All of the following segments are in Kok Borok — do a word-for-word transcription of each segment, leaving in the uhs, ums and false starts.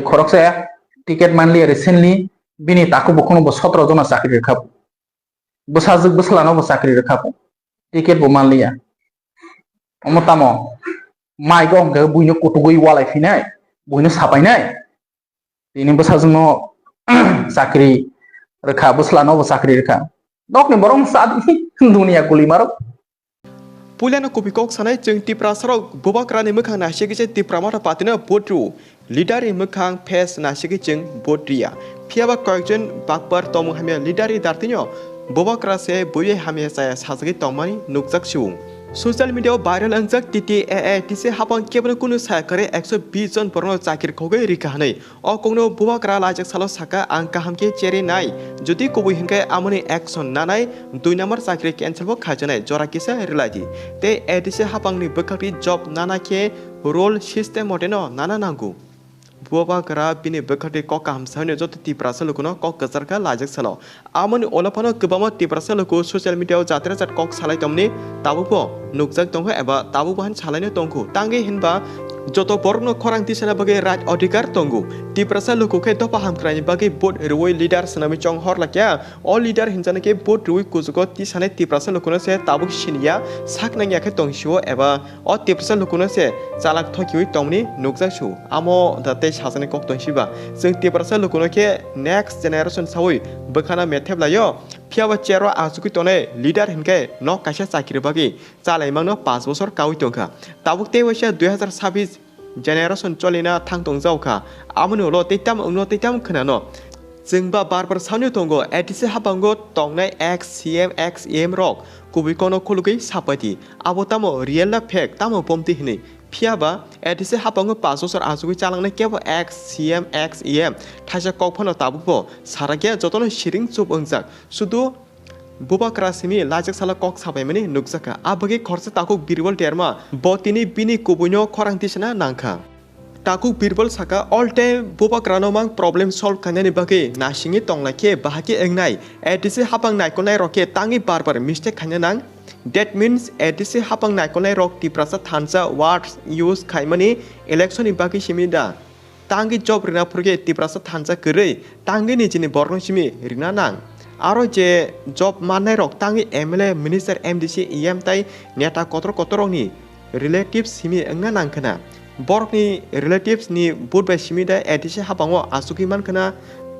Khoroksa ticket manliya recently, bini takhuk bukhukno bo sotro jona chakri rwkha. Bwsajwk bwsla no bo chakri rwkha. Ticket bo manliya. Omo tamo? Mai go hwnkhe buino kutugwi walai phinai, buino sapainai. Tini bwsajwkno chakri rwkha, bwsla no bo chakri rwkha. Nokni borok sa dunia guli maro. Puilano kubui kok sanai, chwng Tiprasarok Bubagrani mwkhang naisingwi se Tipra Motha Party no vote rw. Leader ni mwkhang face naisingwi chwng vote riya. Phiyaba koyekjon bakpar tongmung hamya leader ni dartino Bubagra se buiwi hamya chaya sajagwi tongmani nukjak sio. Social media o viral wngjak T T A A D C hapang kebono kunu saya kwrwi ekso bish jon borokno chakir khogwi rikha hwnwi. O kokno Bubagra laijak salo saka, ang kaham khe cherwi nai. Jodi kubui hinkhe amoni action nanai, dui number chakri cancel bo khaijaknai, jora kisa rwlai di. Tei A D C hapangni bwkhakni job nana khe rule system mote no nana nango. Bubagra bini bwkhakni kok kaham saino joto Tiprasa lukuno kok kwchar kha laijak salo. Amoni ulo phano kwbangma Tiprasa luku social media o jat rwjak kok salai tongmani tabukbo nukjak tongkha eba tabukbo han salaino tongkhu. Tangwi hinba joto borokno khorang tisana bagwi right odhikar tongo. Tiprasa luku khe dopha hamkraini bagwi vote rwui leader swnamwi chong hor lakya. O leader hinjani khe vote rwui kuchugo tisanai Tiprasa lukuno se tabuk siniya, sak nangya khe tongsio eba o Tiprasa lukuno se chalak thokiui tongmani nukjak su. Amo da tei sajani kok tongsiba. Chwng Tiprasa lukuno khe next generation saui bwkhana methep laio. Phiyaba chair o achugwi tonai leader hinkhe nok kaisa chakri bagwi chalaimangno panch bochor kaui tongkha. Tabuk tei waisa dui hazar sabis generation cholina thang tongjao kha. Amoni ulo tei tamo wngno tei tamo khwnano. Chwngba bar bar sauni tongo, A D C habango tongnai ex C M, ex E M rok kubui kono khulugwi sapaidi. Abo tamo real na fake, tamo bomti hinwi. Phiyaba A D C habango panch bochor achugwi chalangnai kebo ex C M, ex E M thaisa kok phano tabukbo sarakya, jotono siring chup wngjak. Sudu Bubagra simi laijak salo kok sapaimani nukjakha. A bagwi khoroksa takhuk Birbal Derma bo tini bini kubuino khorang tisana nangkha. Takhuk Birbal saka, all time Bubagrano mang problem solve khainani bagwi naisingwi tonglai khe bahai khe wngnai. A D C hapang naikolnai rok khe tangwi bar bar mistake khaina nang. That means A D C hapang naikolnai rok Tiprasa thansa words use khaimani election ni bagwi simi da? Tangwi job rina phurkhe Tiprasa thansa kwrwi, tangwi nijini borokno simi rina nang. Aro je job mannai rok tangwi M L A, minister, M D C, E M tai neta kotor kotor rokni relatives simi wngna nang khna. Borokni relatives ni vote bai simi da A D C habango achugwi man khna.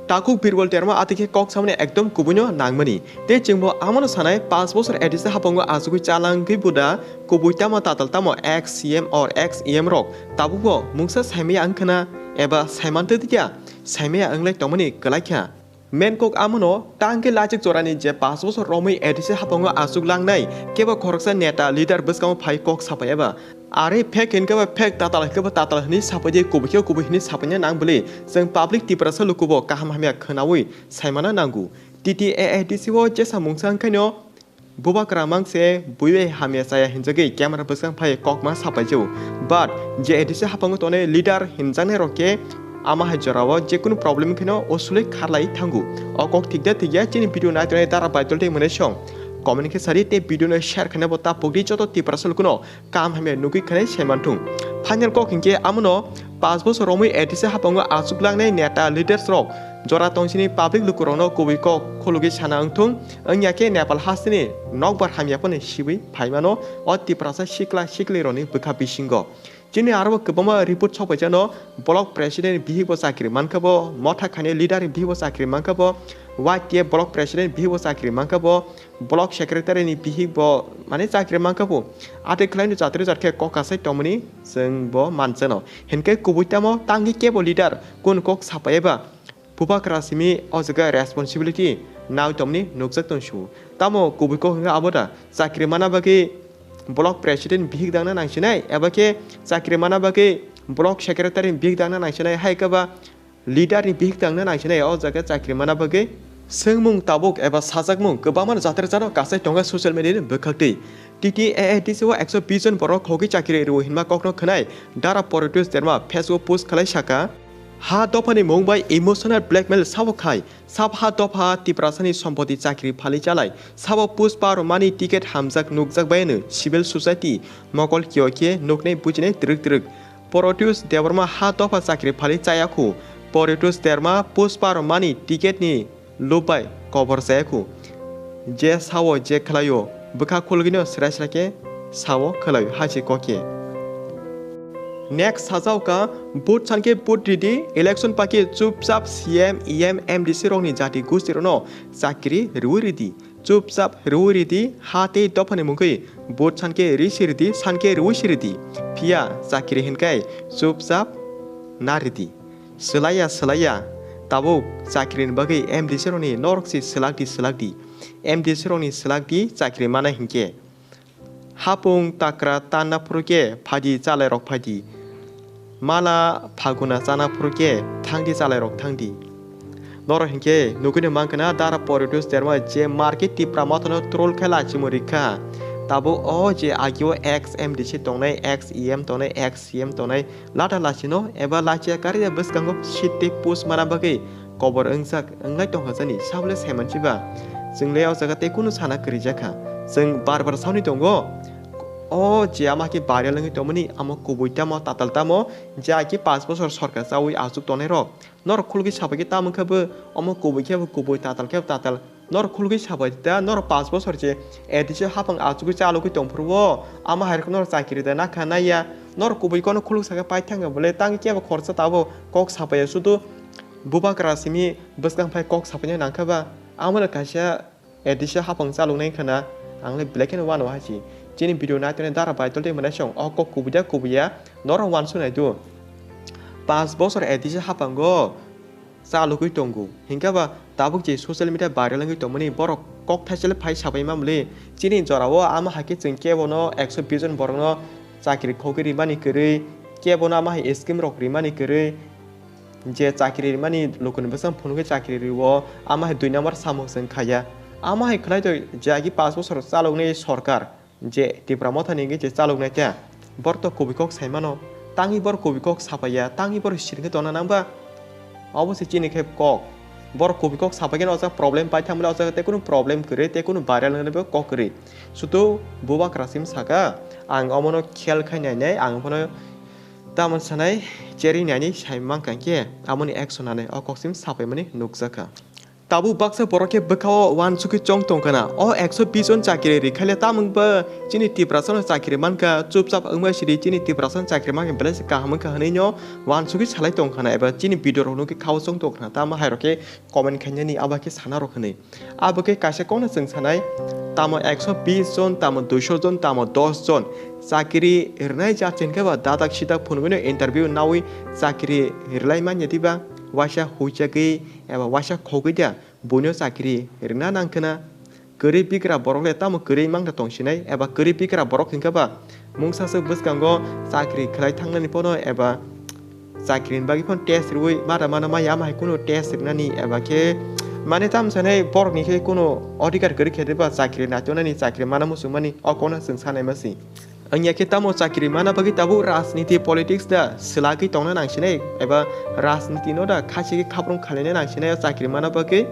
Takhuk Birbal Derma atwi khe kok samani ekdom kubuino nangmani. Tei chwngbo amono sanai, panch bochor A D C habango achugwi chalangwi bo da kubui tamo tatal tamo ex C M or ex E M rok tabukbo mungsa saimaya wngkhna eba saimantwdikya, saimaya wnglai tongmani kwlaikha. Main kok amono, tangkhe lachik jorani je panch bochor romwi A D C habango achuk langnai kebo khoroksa neta leader bwskango phai kok sapai eba. Are fake hinkhe ba fake, tatal hinkhe ba tatal hinwi sapaidi, kubui khe kubui hinwi sapaina nang bwlwi. Chwng public Tiprasa lukubo kaham hamya khwnaui saimana nango. T T A A D C o jesa mungsa wngkhaino Bubagra mang se buiwi hamya chaya hinjagwi camera bwskang phai kokma sapaijao. But je A D C hapango tonwi leader hinjaknai rok khe ama hai jorao jekunu problem kheno oswlwi kharlai thango. O kok thikda thikya chini video naitonai dara baidol tei mwnai song comment khe sari tei video no share khaina bo ta pokdi joto Tiprasa lukuno kaham hamya nugwi khainai saimanthung. Final kok hinkhe amono panch bochor romwi A D C hapango achuk langnai neta leaders rok jora tongsini public lukurokno kubui kok khulugwi sana wngthung, wngya khe Nepal hasteni nokbar hamya phano sibui phaimano o Tiprasa sikla siklirokni bwkha bisingo. Chini aro kwbangma report sokphaijano block president bihikbo chakri mankha bo, motha khainai leader ni bihikbo chakri mankha bo, Y T F block president bihikbo chakri mankha bo, block secretary ni bihikbo mane chakri mankha bo. Atwi khlaino jatri jat khe kok kasai tongmani chwng bo manchano. Hinkhe kubui tamo tangwi kebo leader kun kok sapaiba Bubagra simi o jaga responsibility nai tongmani nukjak tong su. Tamo kubui kok hwnkhe abo da chakri mana bagwi block president bihik dangna nangsinai, eba khe chakri mana bagwi block secretary bihik dangna nangsinai, hai khe ba leader ni bihik tangna nangsinai o jaga chakri mana bagwi. Swngmung tabuk eba sajakmung kwbangma jatri jano kasai tongo social media ni bwkhaktwi. T T A A D C o ekso bish jon borok khogwi chakri rw hinma kokno khwnai Dara Poritos Derma Facebook post khlai saka, ha dophani mung bai emotional blackmail sabo khai, sab ha dopha Tiprasani sompoti chakri phali chalai, sabo pushpa romani ticket hamjak nukjak bai no civil society mokol kio khe nuknai bujinai twrwk twrwk. Proteus Debbarma ha dopha chakri phali chayakhu. Proteus Debbarma Pushpa romani ticket ni lub bai kobor chayakhu. Je sao je khwlaio bwkha khulgino srai srai khe sao khwlaio hachi kokye. Next sajao ka, vote sanke vote ridi, election pake chupchap C M, E M, M D C rokni jati gusti rokno chakri rwi ridi. Chupchap rwi ridi, ha tei dophani mungwi vote sanke ri siridi, sanke rwi siridi. Phiya chakri hinkai chupchap na ridi. Swlaiya, swlaiya, tabuk chakri ni bagwi M D C rokni norok si swlak di, swlak di. M D C rokni swlak di chakri mana hinkhe. Hapung takra tanna phuru khe phaidi chalairok phaidi. Mala phaguna chana phuru khe thangdi chalairok thangdi. Norok hinkhe nugwino mankha na dara Proteus Debbarma je market Tipra Mothano troll khe lachimung rikha. Tabuk o je agio ex M D C tongnai, ex E M tongnai, ex C M tongnai, lata lachino eba lachiya kariya bwskango seat tei post mana bagwi kobor wngjak wnglai tongkha jani, sabole saimanchiba. Chwngle o jaga tei kunu sana kwrwijakha. Chwng bar bar sauni tongo. O je ama khe viral wngwi tongmani, amo kubui tamo, tatal tamo, je aki panch bochor sorkar chaui achuk tongnai rok. Norok khulgwi sabai khe tamo wngkha bo, omo kubui khe bo kubui, tatal khe bo tatal. Norok khulgwi sabai da, norok panch bochor je A D C hapang achugwi chalogwi tongphuru o, ama hai rok norok chakiri da nakha naiya. Norok kubui kono khuluk saka paithangya bole, tangwi kebo khorsa tabo kok sapaiya, sudu bubagra simi bwskang phai kok sapaina nangkha ba. Amo le kaisa A D C hapang chaloknai wngkha na, ang le belai kheno uanw hai si. Chini video naitongnai dara bai toltwi mwnaisong o kok kubui da kubui ya, norok uansuk nai do. Panch bochor A D C hapango chalogwi tongo. Hinkhe ba tabuk je social media viral wngwi tongmani borok kok thaisale phai sabai mamli. Chini jorao ama hai khe chwng kebono ekso bish jon borokno chakri khogwi rimani kwrwi, kebono ama hai scheme rok rimani kwrwi, je chakri rimani lukuni bwsang phunugwi chakri rio, ama hai dui number samung chwng khaiya. Ama hai khwlai to je agi panch bochor chaloknai sorkar, je Tipra Mothani hwnwi je chaloknai khe, bor to kubui kok sai mano, tangwi bor kubui kok sapaiya, tangwi bor sirkhe tongna nang ba? Obo se chini khe kok. Bor kubui kok sapai khe o jaga problem pai thang bwle, o jaga tei kunu problem kwrwi, tei kunu viral wngnai bo kok kwrwi. Sudu bubagra sim saka, ang omono khel khai nai nai, ang phano tamo sanai cherwi nai ni sai mankha khe, amoni action nanai o kok sim sapai mani nukjakha. Tabuk baksa borok khe bwkha o uansugwi chong tongkha na. O ekso bish jon chakiri rikhaile tamung ba chini Tiprasa no chakiri mankha, chupchap wngma sidi chini Tiprasa no chakiri mankha belai se kaham wngkha hwnwi no uansugwi salai tongkha na, eba chini video rok nugwi khao chong tongkha na, tamo hai rok khe comment khainani abo khe sana rok hwnwi. Abo khe kaisa kokno chwng sanai, tamo ekso bish jon, tamo duiso jon, tamo dos jon chakiri rwnai jat se hinkhe ba dadak sidak phunugwino interview naui chakiri rwlai manya diba, waisa huichagwi eba waisa khogwi da. Buino chakri rwna nangkhwna. Kwrwi bigra borok le tamo kwrwi mangta tongsinai, eba kwrwi bigra borok hinkhe ba mungsa swk bwskango chakri khwlai thangnani phano eba chakri ni bagwi phano test rwui mada mano maya, ama hai kunu test rwnani eba khe mane tamo sanai borok ni khe kunu odhikar kwrwi khe ba chakri naitonani, chakri mana muchungmani o kokno chwng sanai masi. Wngya khe tamo chakri mana bagwi tabuk rajniti politics da swlagwi tongna nangsinai eba rajniti no da khachi khe khaprung khlaina nangsinai o chakri mana bagwi?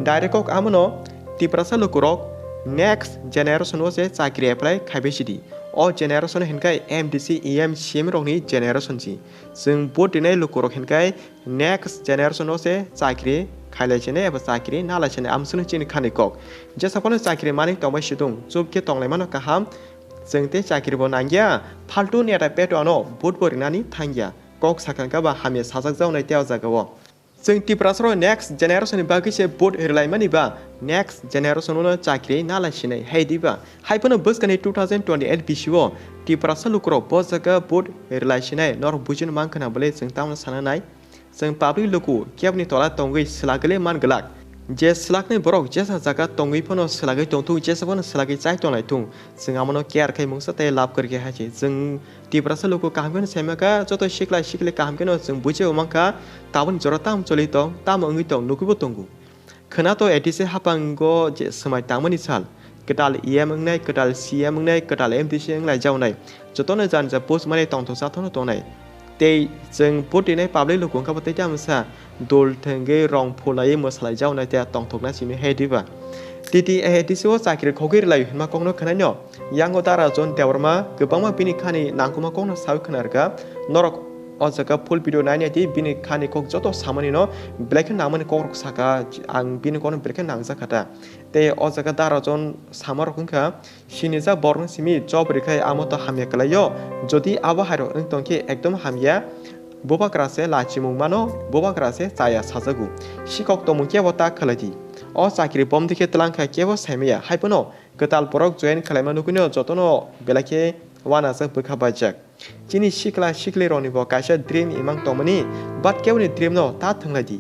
Direct kok amono Tiprasa lukurok next generation o se chakri apply khaibai sidi. O generation hinkhe M D C, E M, C M rokni generation si. Chwng vote rinai lukurok hinkhe next generation o se chakri khailai sinai eba chakri nalai sinai, amswkno chini khani kok. Jesa phano chakri mani tongbai sidung, chup khe tonglaimano kaham. Chwng tei chakri bo nangya, phaltu neta peto ano vote bo rinani thangya. Kok sakha khe ba hamya sajak jaunai tei o jaga o. Chwng Tiprasa rok next generation ni bagwi se vote rwlaimani ba, next generation no chakri nalai sinai hai di ba. Hai phano bwskani two thousand twenty-eight bisi o Tiprasa lukurok bo jaga vote rwlai sinai norok buchino mankha na bwle chwng tamo sana nai. Chwng public luku kebni tola tongwi swlagwi le man glak. Je swlaknai borok jesa jaga tongwi phano swlagwi tongthung, jesa phano swlagwi chai tonglai thung. Chwng amono care khai mungsa tei lab kwrwi khe hai se. Chwng Tiprasa luku kaham kheno saimaka, joto sikla sikli kaham kheno chwng bujibo mankha, taboni jora tamo choli tong, tamo wngwi tong, nugwibo tongo. Khwna to A D C haphango je swmai tangmani sal, kwtal E M wngnai, kwtal C M wngnai, kwtal M D C wnglai jaunai, jotono jani ja post mani tongthok chathono tongnai. Tei chwng vote rinai public luku wngkha bo tei tamo sa dol thwngwi rong phulaiwi mwsalai jaunai tei tongthokna simi hai diba. T T A A D C o chakri khogwi rwlai hwnma kokno khwnaino yango Dara John Debbarma kwbangma bini khani nangkukma kokno sawi khwna rwkha. Norok o jaga full video naina di, bini khani kok joto samani no belai khe nangmani kokrok saka, ang bini kokno belai khe nangjak kha ta. Tei o jaga Dara John sama rok wngkha, sinijak borokno simi job rwkhai amo to hamya kwlaio, jodi abo hairok wng tongkhe ekdom hamya. Bubagra se lachimung mano, bubagra se chaya sajago. Sikok tongmung kebo ta khwlai di. O chakri bomdi khe twlang kha kebo saimaya, hai phano kwtal borok join khwlaima nugwino jotono belai khe uanajak bwkha baijak. Chini sikla sikli rokni bo kaisa dream imang tongmani, but keboni dream no ta thwnglai di.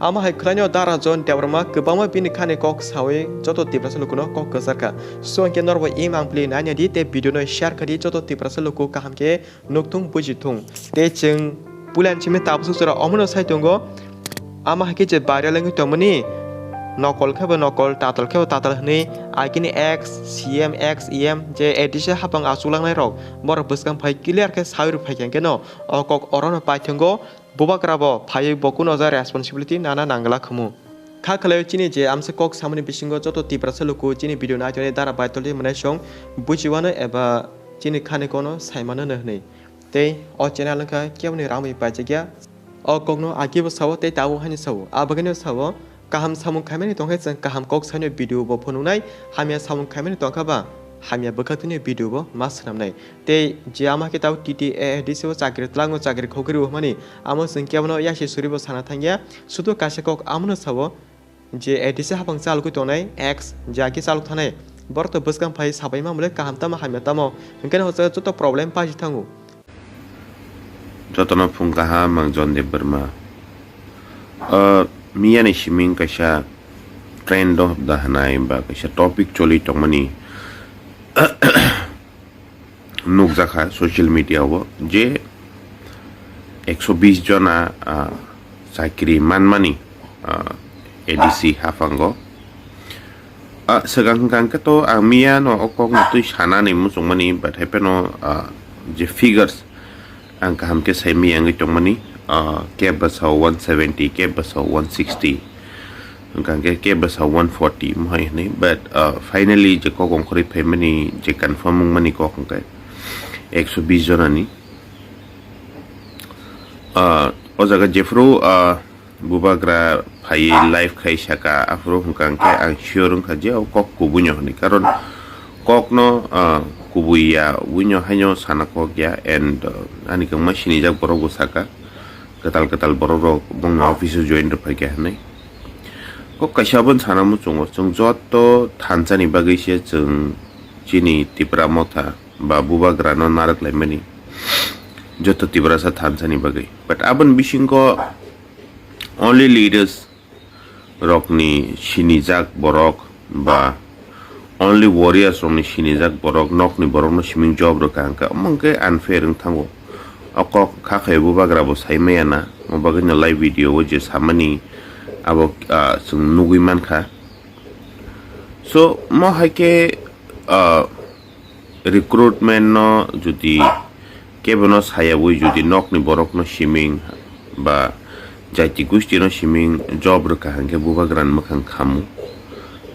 Amo hai khwlaino Dara John Debbarma kwbangma bini khani kok sawi joto Tiprasa lukuno kok kwchar kha. So hwnkhe norbo imang pli naina di tei video no share kha di joto Tiprasa luku kaham khe nukthung bujithung. Tei chwng puila ni simi tabuk suk chwra omono sai tongo. Ama hai khe je viral wngwi tongmani nokol khe bo nokol, tatal khe bo tatal hwnwi agini ex C M, ex E M je A D C hapang achuklangnai rok borok bwskang phai clear khe sawi rw phai kha, hwnkhe no o kok orono paithango. Bubagra bo phaiwi bo kuno ja responsibility nana nangla khamu. Kha khwlaio chini je amsa kok samani bisingo joto Tiprasa luku chini video naitoni Dara Baitoli mwnai song bujiwano eba chini khani kono saimano no hwnwi. Tei o channel wngkha keboni rangwi paijak ya. O kokno agibo sao tei tabuk haino sao. A bagwino sao, kaham samung khaimani tongkhe chwng kaham kok saino video bo phunuknai, hamya samung khaimani tongkha ba hamya bwkhaktwini video bo ma swnamnai. Tei je ama khe tabuk T T A A D C o chakri twlango chakri khogwi rw hwnmani, amo chwng kebono yasi suribo sana thangya, sudu kaisa kok amono sao. Je A D C hapang chalogwi tongnai, ex, je agi chalok thanai, borok to bwskang phai sabai mamle kaham tamo hamya tamo, hwnkhe no joto problem paji thango. Jotono phung kaham, ang John Debbarma. O miyani siming kaisa trend o da hwnai ba kaisa topic choli tongmani nukjakha social media o je ekso bis jona, ah, chakri manmani, ah, A D C haphango. Ah, swkang hwnkha hwnkhe to ang miya no o kok no twi sanani muchungmani, but hai phano, ah, je figures ang kaham khe sai miya wngwi tongmani, ah, kebo sao one seventy, kebo sao one sixty. Hwnkha hwnkhe kebo sao one forty mohai hwnwi, but, ah, finally je kok ongkhorwi phaimani je confirm wngmani kok hwnkhe ekso bis jonani. Ah, o jaga jephru, ah, bubagra phaiwi live khai saka, aphuru hwnkha hwnkhe ang sure wngkha je o kok kubuino hwnwi, karon kokno, ah, kubui ya wino haino sana kok ya, and, ah, ani kwbangma sinijak borok bo saka. Kwtal kwtal borok rok bongni office o join rwphai kha hwnwi. Kok kaisa abono sana muchungo, chwng joto thansa ni bagwi se chwng chini Tipra Motha ba bubagra no narwk laimani, joto Tiprasa thansa ni bagwi. But aboni bisingo only leaders rokni sinijak borok ba only warriors rokni sinijak borok nokni borokno siming job rwkha hwnkha, omo hwnkhe unfair wng thango. O kok kha khai bubagra bo sai maya na, omo bagwino live video o je samani abo, ah, chwng nugwi mankha. So, mo hai khe, ah, recruitment no jodi kebono sayawi jodi nokni borokno siming ba jaiti gustino siming job rwkha hwnkhe bubagrani mwkhang khamu.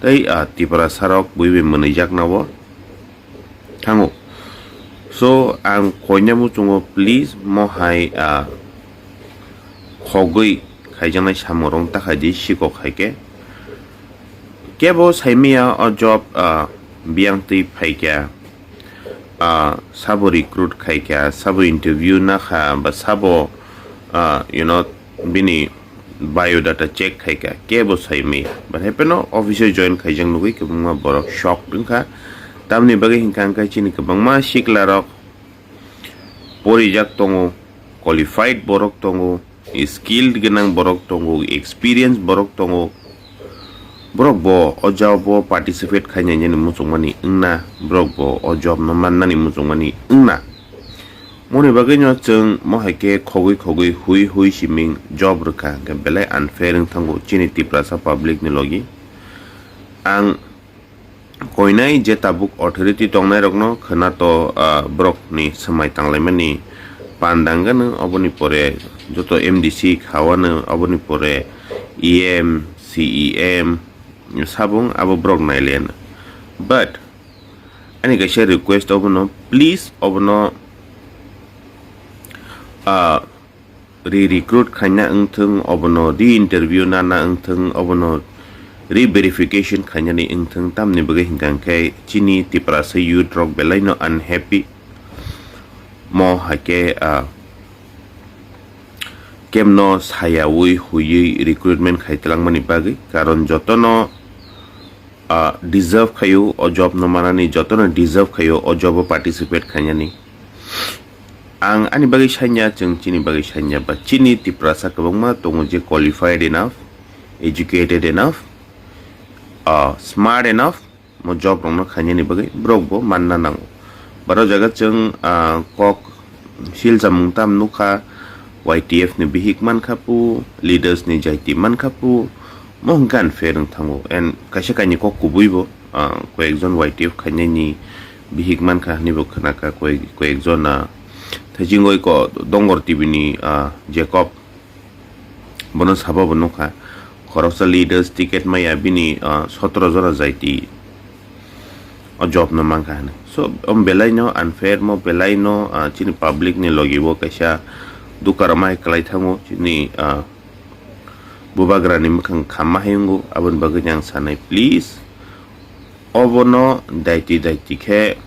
Tei, ah, Tiprasa rok buibai mwnwijak nabo thango. So, ang koina muchungo, please, mo hai, ah, khogwi khaijaknai samung rok ta khai di, sikok hai khe. Kebo saimaya o job, ah, biyang twi phaikha, ah, sabo recruit khaikha, sabo interview nakha, ba sabo, ah, you know, bini biodata check khaikha, kebo saimaya. But hai phano office o join khaijak nugwi kwbangma borok shocked wngkha. Tamni bagwi hwnkha hwnkhe chini kwbangma sikla rok porijak tongo, qualified borok tongo, skilled gwnang borok tongo, experience borok tongo. Borok bo o job o participate khainani muchungmani wngna, borok bo o job no mannani muchungmani wngna. Moni bagwi no chwng mo hai khe khogwi khogwi hui hui siming job rwkha hwnkhe belai unfair wng thango chini Tiprasa public ni logi. Ang koinai je tabuk authority tongnai rokno khwna to, ah, borok ni swmai tanglaimani pandang gano, oboni pore joto M D C khawano, oboni pore E M, C E M, sabung abo borok nailaiya na. But ani kaisa request obono, please obono, ah, re-recruit khaina wngthung, obono re-interview nana wngthung, obono re-verification khainani wngthung, tamni bagwi hwnkha hwnkhe chini Tiprasa youth rok belaino unhappy. Mo haikhe, ah, kemno sayawi huiwi recruitment khai twlangmani bagwi, karon jotono, ah, deserve khaio o job no manani, jotono deserve khaio o job o participate khainani. Ang ani bagwi sanya, chwng chini bagwi sanya, ba chini Tiprasa kwbangma tongo je qualified enough, educated enough, ah, smart enough, mo job rokno khainani bagwi borok bo manna nango. Baro jaga chwng, ah, kok sil chamung tam nukha, Y T F ni bihik mankha pu, leaders ni jaiti mankha pu, mo hwnkhe unfair wng thango. And kaisa kaini kok kubui bo, ah, koyekjon Y T F khainani bihik mankha hwnwi bo khnakha, koyek-, koyekjon, ah, thaichingoi ko Dongor T V ni, ah, Jacob, bono sabo bo nukha, khoroksa leaders ticket maya bini, ah, sotoro jora jaiti o job no mankha hwnwi. So, om belai no unfair, mo belai no, ah, chini public ni logi o kaisa duka rwmai kwlai thango chini, ah, bubagra ni mwkhang khamma hai wngo, aboni bagwi ang sanai, please, obono daiti daiti khe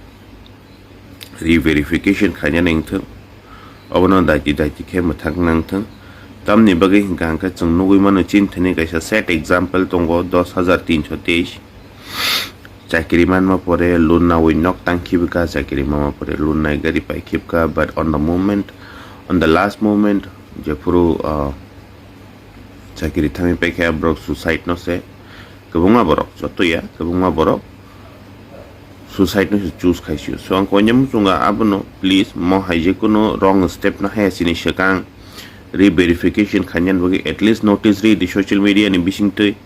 re-verification khaina nangthung, obono daiti daiti khe mwthang nangthung. Tamni bagwi hwnkha hwnkhe chwng nugwi mano, chini thani kaisa set example tongo, dos hajar tinso teis. Chakiri manma pore loan nawi nok tangkhi bwkha, chakiri manma pore loan nai gari paikhi bwkha, but on the moment, on the last moment, jephuru, uh, chakiri thangwi paikha, borok suicide no se. Kwbangma borok, joto ya, kwbangma borok suicide no se choose khaisio. So ang koinai muchunga abono, please, mo hai je kuno wrong step no haya chini swkang re-verification khainani bagwi at least notice ri di social media ni bisingtwi,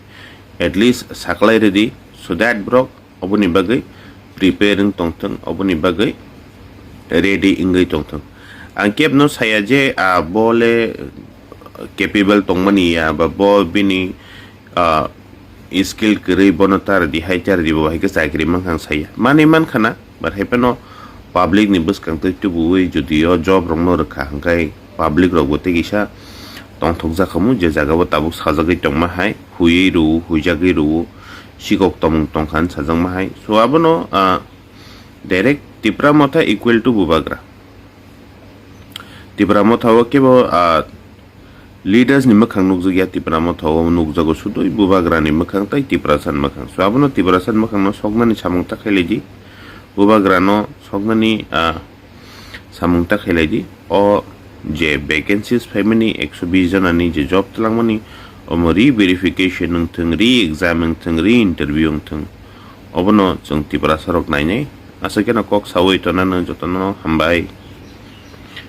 at least saklai ri di, so that borok oboni bagwi prepare wng tongthung, oboni bagwi ready wngwi tongthung. Ang kebno saya je, ah, bo le capable tongmani ya, ba bo bini, ah, skill kwrwi, bono tar di hai tar di, bo hai khe chakri mankha ang saya. Mani mankha na, but hai phano public ni bwskang twi tubuwi jodi o job rokno rwkha hwnkhe public rok bo tei kisa tongthok jakhamu, je jaga o tabuk sajagwi tongma hai, huiwi rw-, huijagwi rw-, sikok tomung tongkha hwn sajakma hai. So abono, ah, direct Tipra Motha equal to Bubagra. Tipra Motha o kebo, ah, leaders ni mwkhang nukjakya, Tipra Motha o nukjago sudui Bubagra ni mwkhang tei Tiprasa ni mwkhang. So abono Tiprasa ni mwkhang no soknani samung ta khailai di, Bubagra no soknani, ah, samung ta khailai di. O je vacancies phaimani ekso bis jona ni je job twlangmani, omo re-verification wngthung, re-exam wngthung, re-interview wngthung, obono chwng Tiprasa rok nainai. Aswk kheno kok sawi tonanw jotono hambai.